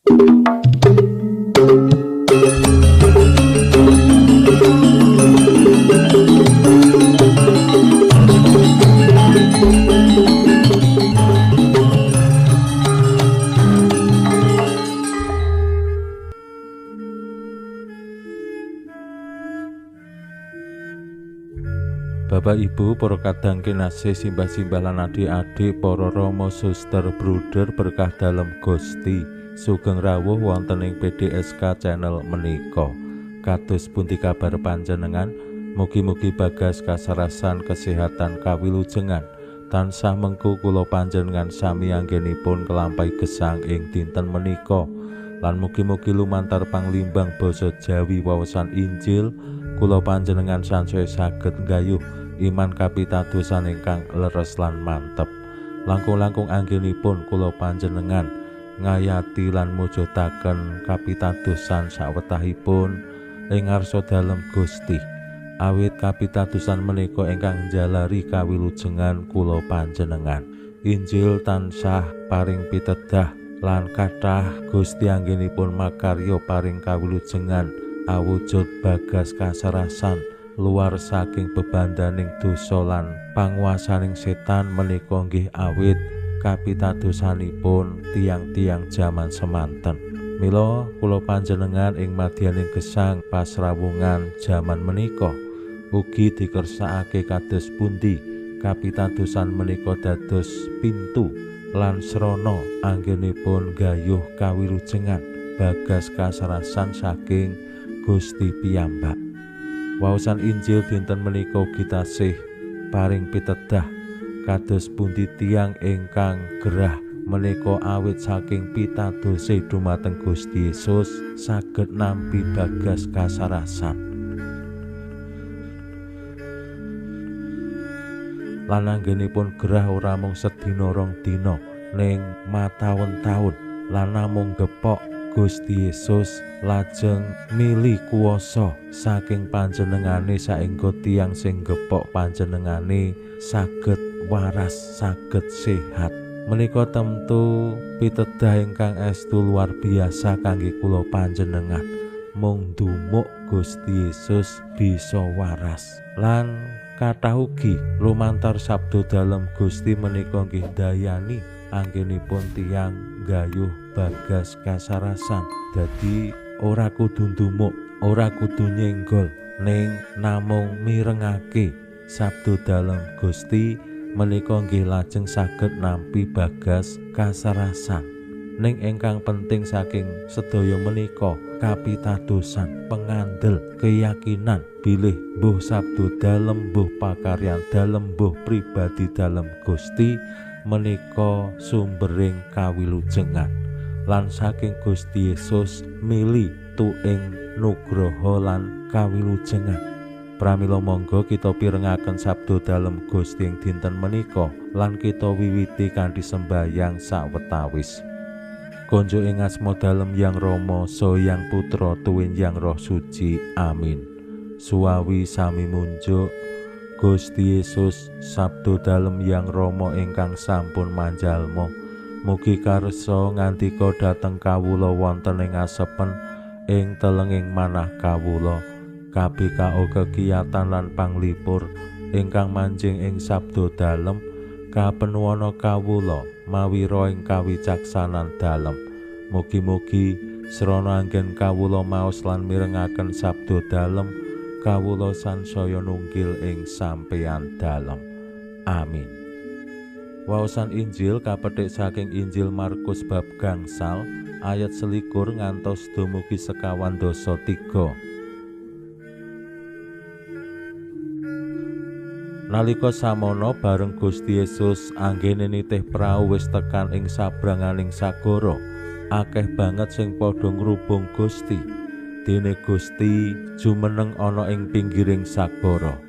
Bapak Ibu, para kadang kinasih, simbah-simbah lan adik-adik, para rama, suster, bruder berkah dalem Gusti, sugeng rawuh wonten ing PDSK channel menika. Kados pundi kabar panjenengan? Mugi-mugi bagas kasarasan kesehatan kawilujengan tansah mengku kula panjenengan sami anggenipun kelampahi gesang ing dinten menika. Lan mugi-mugi lumantar panglimbang basa Jawi wawasan Injil kula panjenengan sansaya saged nggayuh iman kapitadosan ingkang leres lan mantep. Langkung-langkung anggenipun kula panjenengan ngayati lan mujudaken kapitadosan sawetahipun ing ngarsa dalem Gusti. Awit kapitadosan menika ingkang njalari kawilujengan kula panjenengan. Injil tansah paring pitedah lan kathah Gusti anggenipun makarya paring kawilujengan awujud bagas kasarasan luar saking bebandaning dosa lan panguwasaning setan menika nggih awit kapitadosanipun tiang-tiang jaman semanten. Mila kula panjenengan ing madyaning gesang pasrawungan jaman menika ugi dikersakake kados pundi kapitadosan menika dados pintu lan srana anggenipun gayuh kawilujengan bagas kasarasan saking Gusti piyambak. Waosan Injil dinten menika ugi tasih paring pitedah kados pundi tiyang ingkang gerah menika awit saking pitadose dumateng Gusti Yesus saged nampi bagas kasarasan. Lan anggenipun gerah ora mung sedina rong dina ning mataun-taun lan namung gepok Gusti Yesus lajeng mili kuwasa saking panjenengane saengga tiyang sing gepok panjenengane saged waras, saged sehat. Menika tentu pitedah ingkang estu luar biasa kangge kula panjenengan. Mung dumuk Gusti Yesus bisa waras. Lan kathah ugi lumantar sabda dalem Gusti menika nggih ndayani anggenipun tiyang gayuh bagas kasarasan. Dadi ora kudu ndumuk, ora kudu nyenggol, ning namung mirengake sabda dalem Gusti menika nggih lajeng saged nampi bagas kasarasan. Ning ingkang penting saking sedaya menika kapitadosan, pengandel, keyakinan bilih mbuh sabda dalem, mbuh pakaryan dalem, mbuh pribadi dalem Gusti menika sumbering kawilujengan. Lan saking Gusti Yesus mili tuing nugroho lan kawilujengan. Pramila monggo kita pirengaken sabda dalem Gusti ing dinten menika lan kita wiwiti kanthi sembayang sawetawis. Konjuk ing asma dalem Yang Rama, saha Yang Putra tuwin Yang Roh Suci. Amin. Suwawi sami munjuk Gusti Yesus sabda dalem Yang Rama ingkang sampun manjalma. Mugi karsa ngandika dhateng kawula wonten ing asepen ing telenging manah kawula. KBKO kekiyatan lan panglipur ingkang manjing ing sabda dalem kapenuwana kawula mawira ing kawicaksanan dalem. Mugi-mugi srana anggen kawula maos lan mirengaken sabda dalem kawula sansaya nunggil ing sampeyan dalem. Amin. Waosan Injil kapethik saking Injil Markus bab 5 ayat 21 ngantos dumugi 23. Nalika samono bareng Gusti Yesus anggene nitih prau wis tekan ing sabranganing sagara, akeh banget sing padha ngrubung Gusti. Dene Gusti jumeneng ana ing pinggiring sagara.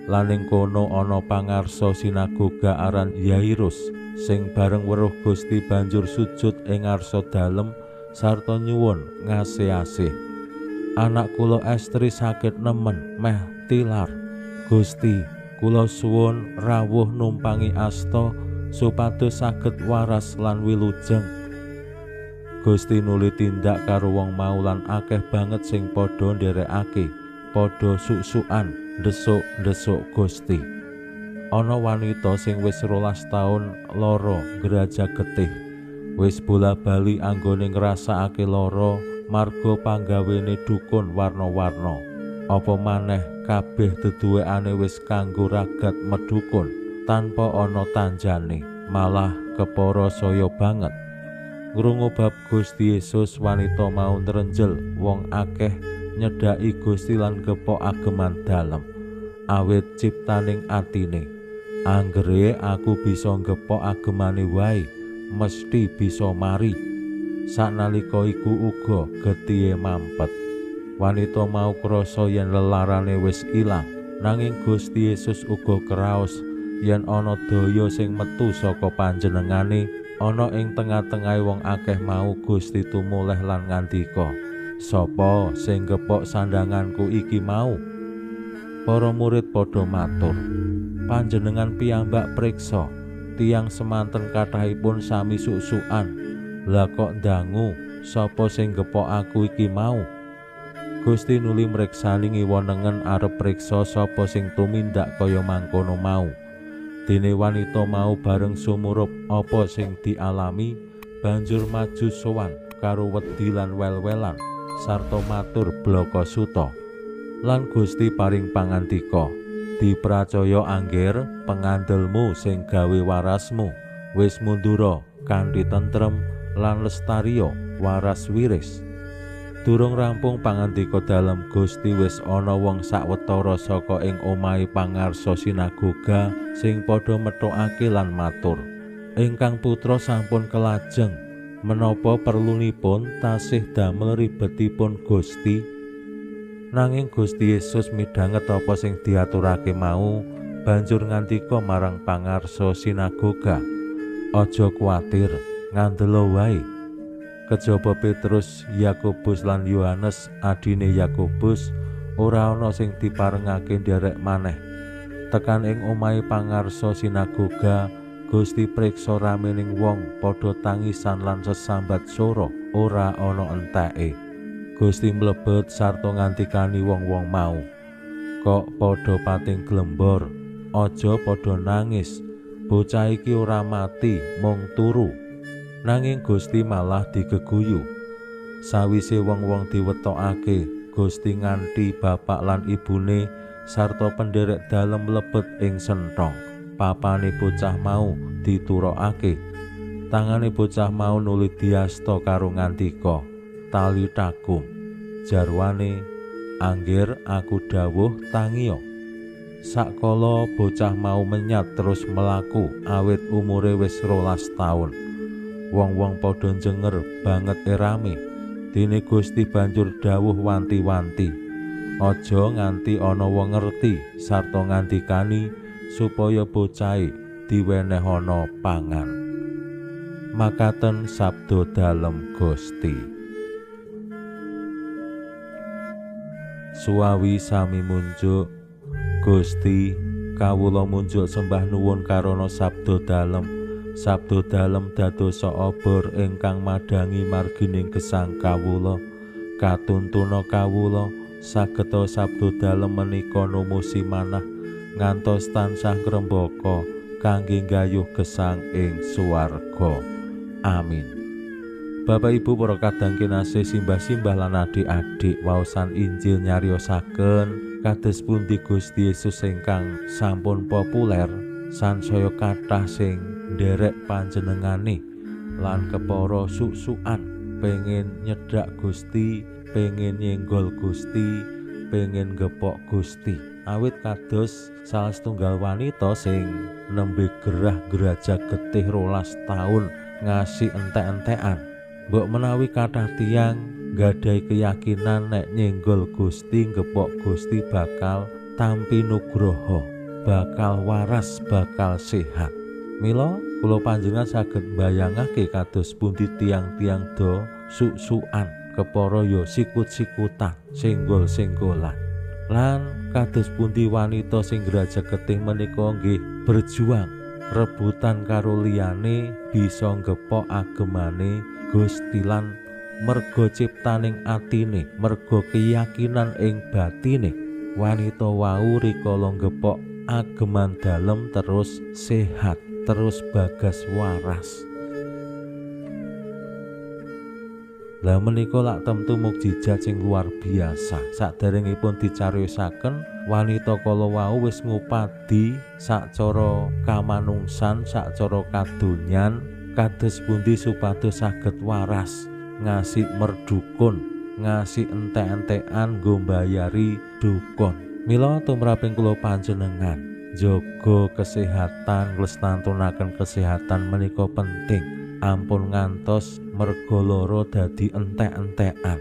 Lan ing kono ana pangarsa sinagoga aran Yairus sing bareng weruh Gusti banjur sujud ing ngarsa dalem sarta nyuwun ngasih-asih. Anak kula estri sakit nemen meh tilar. Gusti, kula suwun rawuh numpangi asta supados saged waras lan wilujeng. Gusti nuli tindak karo wong mau lan akeh banget sing padha nderekake, padha suk-sukan ndesuk-ndesuk Gusti. Ana wanita sing wis 12 taun lara ngraja getih, wis bola-bali anggone ngrasakake lara marga panggawene dukun warna-warna. Apa maneh kabeh deduwekane wis kanggo ragat medukun tanpa ana tanjane, malah kepara saya banget. Ngrungu bab Gusti Yesus, wanita mau nrenjel wong akeh nyedhaki Gusti lan gepok ageman dalem. Awit ciptaning atine, anggere aku bisa gepok agemane wae, mesti bisa mari. Saknalika iku uga getihe mampet. Wanita mau krasa yen lelarane wis ilang, nanging Gusti Yesus uga kraos yen ana daya sing metu saka panjenengane. Ana ing tengah-tengahe wong akeh mau Gusti tumoleh lan ngandika, "Sapa sing gepok sandhanganku iki mau?" Para murid padha matur, "Panjenengan piyambak priksa, tiyang semanten kathahipun sami suk-sukan. Lah kok ndangu sapa sing gepok aku iki mau?" Gusti nuli mriksani ngiwa nengen arep priksa sapa sing tumindak kaya mangkono mau. Dene wanita mau bareng sumurup apa sing dialami, banjur maju sowan karo wedi lan wel-welan sarta matur blaka suta. Lan Gusti paring pangandika, "Dipracaya angger pengandelmu sing gawe warasmu, wis mundura kanthi tentrem lan lestariya waras wiris." Durung rampung pangandika dalem Gusti wis ana wong sawetara saka ing omahe pangarsa sinagoga sing padha methokake lan matur, "Ingkang putra sampun kelajeng, menapa perlunipun tasih damel ribetipun Gusti?" Nanging Gusti Yesus midhanget apa sing diaturake mau, banjur ngandika marang pangarsa sinagoga, "Aja kuwatir, ngandela wae." Kejaba Petrus, Yakobus lan Yohanes adine Yakobus ora ana sing diparengake nderek maneh. Tekan ing omahe pangarsa sinagoga, Gusti priksa ramening wong padha tangisan lan sesambat sora ora ana enteke. Gusti mlebet sarta ngantikani wong-wong mau, "Kok padha pating glembor, aja padha nangis. Bocah iki ora mati, mung turu." Nanging Gusti malah digeguyu. Sawise wong-wong diwetokake, Gusti nganti bapak lan ibune sarta penderek dalem mlebet ing senthong. Papane bocah mau diturokake. Tangane bocah mau nuli diasta karo ngandika, "Tali takum." Jarwane, "Angger aku dawuh tangiya." Sakala bocah mau menyat terus mlaku awit umure wis 12 taun. Wong-wong padha njenger banget erame. Dene Gusti banjur dawuh wanti-wanti, "Aja nganti ana wong ngerti," sarta ngandikani supaya bocahe diwenehana pangan. Makaten sabda dalem Gusti. Suwawi sami munjuk, Gusti, kawula munjuk sembah nuwun karana sabda dalem. Sabda dalem dadosa obor ingkang madhangi margining gesang kawula. Katuntuna kawula sageta sabda dalem menika numusi manah ngantos tansah ngrembaka kangge nggayuh gesang ing swarga. Amin. Bapak Ibu para kadang kinasih, simbah-simbah lan adik-adik, waosan Injil nyariosaken kados pundi Gusti Yesus ingkang sampun populer sansaya kathah sing nderek panjenengane lan kepara suk-sukan pengen nyedhak Gusti, pengen nyenggol Gusti, pengen gepok Gusti. Awit kados salah setunggal wanita sing nembe gerah geraja getih 12 taun ngasih entek-entekan. Mbok menawi kathah tiyang nggadahi keyakinan nek nyenggol Gusti, gepok Gusti bakal tampi nugroho, bakal waras, bakal sehat. Mila kula panjenengan saged mbayangake kados pundi tiang-tiang do suk-sukan kepara ya sikut-sikutan, senggol-senggolan. Lan kados pundi wanita sing graja getih menika nggih berjuang rebutan karo liyane bisa nggepok agemane Gusti lan merga ciptaning atine, merga keyakinan ing batine, wanita wau rikala gepok ageman dalem terus sehat, terus bagas waras. Lah menika lak temtu mukjizat sing luar biasa. Saderengipun dicariosaken, wanita kala wau wis ngupadi sacara kamanungsan, sacara kadonyan, kados pundi supados saged waras, ngasih merdukun, ngasih entek-entekan nggo mbayari dukun. Mila tumraping kula panjenengan, jaga kesehatan, nglestantunaken kesehatan menika penting. Ampun ngantos merga lara dadi entek-entekan.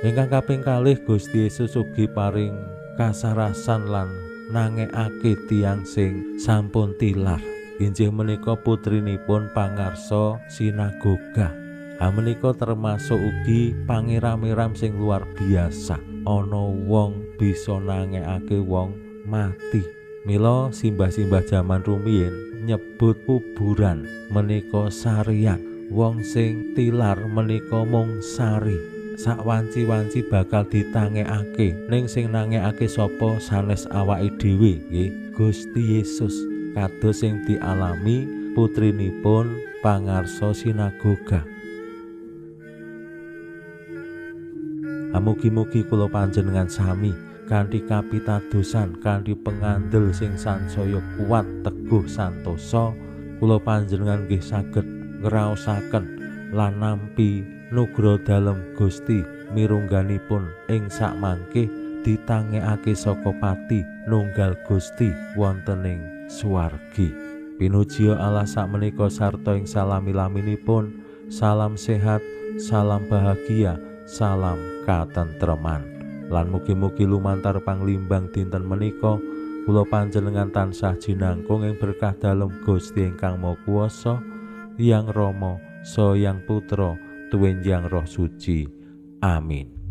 Ingkang kaping kalih, Gusti Yesus ugi paring kasarasan lan nangekake tiyang sing sampun tilar. Inggih menika putrinipun pangarsa sinagoga. Ha menika termasuk ugi pangeram-eram sing luar biasa. Ana wong bisa nangekake wong mati. Mila simbah-simbah jaman rumiyin nyebut kuburan menika sarian. Wong sing tilar menika mung sari. Sakwanci-wanci bakal ditangekake. Ning sing nangekake sapa sanes awake dhewe nggih Gusti Yesus, kados sing dialami putrinipun pangarsa sinagoga. Mugi-mugi kula panjenengan sami kanthi kapitadosan, kanthi pengandel sing sansaya kuat, teguh, santosa, kula panjenengan nggih saged ngraosaken lan nampi nugra dalem Gusti mirungganipun ing sakmangke ditangekake saka pati nunggal Gusti wonten ing swargi. Pinuji Allah sakmenika sarta ing salami-laminipun. Salam sehat, salam bahagia, salam katentreman. Lan mugi-mugi lumantar panglimbang dinten menika kula panjenengan tansah jinangkung ing berkah dalem Gusti ingkang Maha Kuwasa, Hyang Rama, Saha Hyang Putra, tuwin Hyang Roh Suci. Amin.